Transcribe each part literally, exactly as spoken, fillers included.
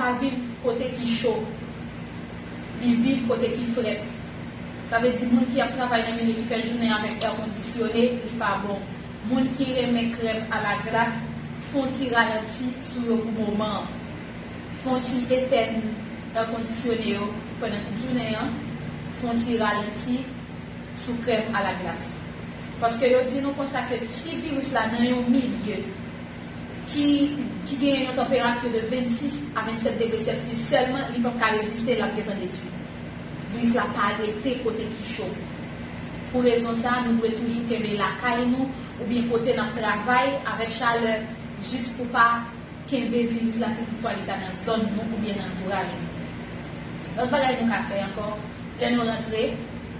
pa viv kote ki cho. Li viv kote ki frèt. Sa vle di moun ki ap travay nan milye ki fè jounen avèk è kondisyone, li pa bon. Moun ki renmen krèm alaglas, fè yon ti ralanti sou yo pou moman an. Fè yon ti etèn è kondisyone yo pandan tout jounen an. Fè yon ti ralanti sou krèm alaglas. Paske yo di nou konsa ke si viris la nan yon milye ki, ki genyen yon tanperati de vennsis a vennsèt degre Celsius sèlman, li p ap ka reziste, l ap gentan detwi. Viris la pa rete kote ki cho. Pou rezon sa, nou dwe toujou kenbe lakay nou oubyen kote n ap travay avèk chalè, jis pou pa kenbe viris la si toutfwa li ta nan zòn nou oubyen nan antouraj nou. Lòt bagay nou ka fè ankò, lè nou rantre,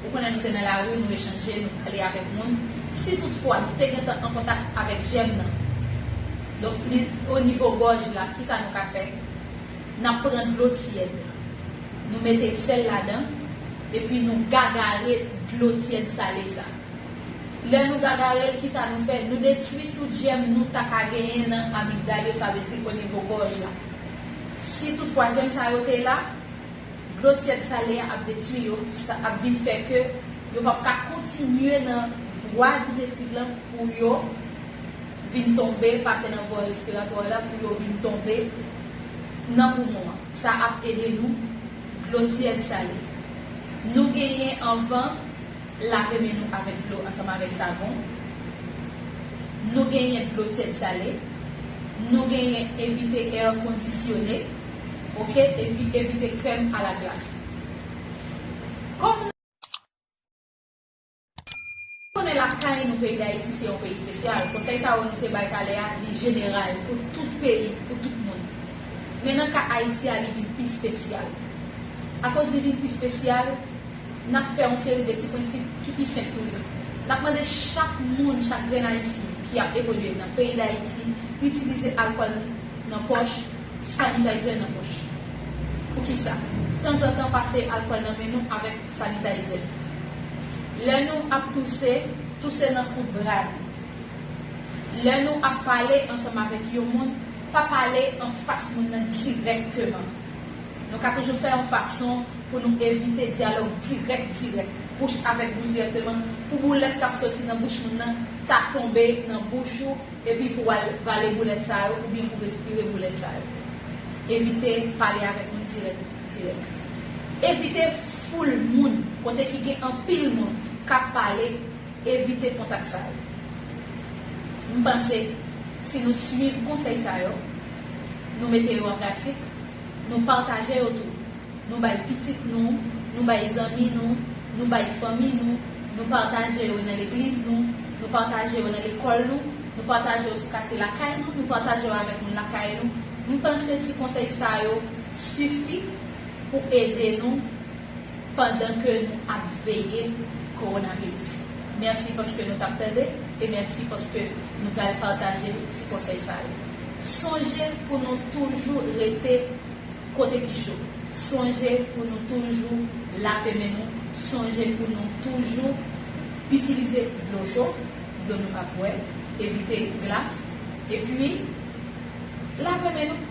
ou konnen nou te nan lari, nou echanje, nou pale avèk moun. Si toutfwa nou te gentan an kontak avèk jèm nan, donk li o nivo gòj la, kisa nou ka fè? N ap pran dlo tyèd, nou mete sèl ladan, epi nou gagare dlo tyèd sale sa. Lè nou gagare l, kisa nou fè? Nou detwi tout jèm nou ta ka genyen nan amigdal yo, sa vle di o nivo gòj la. Si toutfwa jèm sa yo te la, dlo tyèd sale a ap detwi yo, sa ap vin fè ke yo p ap ka kontinye nan vwa dijestif lan pou yo vin tonbe, pase nan vwa respiratwa la pou yo vin tonbe nan poumon an. Sa ap ede nou, dlo tyèd sale. Nou genyen anvan lave men nou avèk dlo ansanm avèk savon. Nou genyen dlo tyèd sale. Nou genyen evite è kondisyone, oke, epi evite krèm alaglas. Kòm konnen lakay nou, peyi Dayiti se yon peyi espesyal. Konsèy sa yo nou te bay talè a, li jeneral pou tout peyi, pou tout moun. Men nan ka Ayiti a, li vin pi espesyal. Akoz li vin pi espesyal, n ap fè yon seri de ti prensip ki pi senp toujou. N ap mande chak moun, chak grenn Ayisyen ki ap evolye nan peyi Dayiti, itilize alkòl nan pòch, sanitizer nan pòch. Poukisa? Tanzantan pase alkòl nan men nou avèk sanitizer. Lè nou ap touse, touse nan kout bra nou. Lè nou ap pale ansanm avèk yon moun, pa pale anfas moun nan dirèkteman. Nou ka toujou fè yon fason pou nou evite dyalòg dirèk, dirèk, bouch avèk bouch dirèkteman, pou boulèt k ap soti nan bouch moun nan ta tonbe nan bouch ou, epi pou w al vale boulèt sa yo, oubyen pou respire boulèt sa yo. Evite pale avèk moun dirèk, dirèk. Evite foul moun, kote ki gen anpil moun k ap pale, evite kontak sa yo. M panse, si nou swiv konsèy sa yo, nou mete yo an pratik, nou pataje yo tou, nou bay pitit nou, nou bay zanmi nou, nou bay fanmi nou, nou pataje yo nan legliz nou, nou pataje yo nan lekòl nou, nou pataje yo sou katye lakay nou, nou pataje yo avèk moun lakay nou. M panse ti konsèy sa yo sifi pou ede nou pandan ke nou ap veye kowonaviris. Mèsi paske nou t ap tande e mèsi paske nou pral pataje ti konsèy sa yo. Sonje pou nou toujou rete kote ki cho. Sonje pou nou toujou lave men nou. Sonje pou nou toujou itilize dlo cho, dlo nou ap bwè, evite glas. Epi, lave men nou,